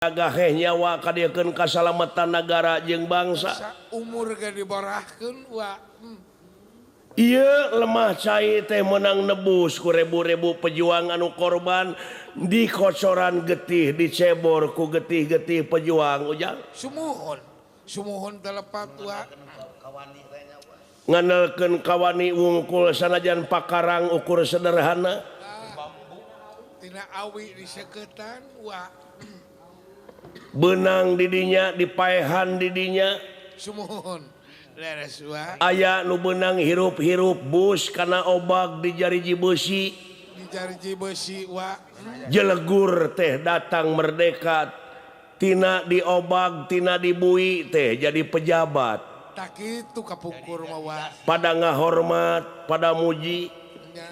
Gaheh nyawa kadieukeun kasalamatan nagara jeung bangsa. Umur ge diborahkeun wa. Ieu lemah cai teh menang nebus ku rebu-rebu pejuang anu korban di kocoran getih, dicebor ku getih-getih pejuang, Ujang. Sumuhun. Sumuhun telepat wa. Ngandelkeun kawani wungkul sanajan pakarang ukur sederhana. Tina awi diseketan wa. Benang didinya dipaehan didinya. Sumuhun. Leres wa. Aya nu benang hirup-hirup bus kana obag di jariji beusi. Di jariji beusi wa. Jelegur teh datang merdeka tina diobag tina dibui teh jadi pejabat. Tak kitu kapungkur mah wa. Pada ngahormat, pada muji. Nya.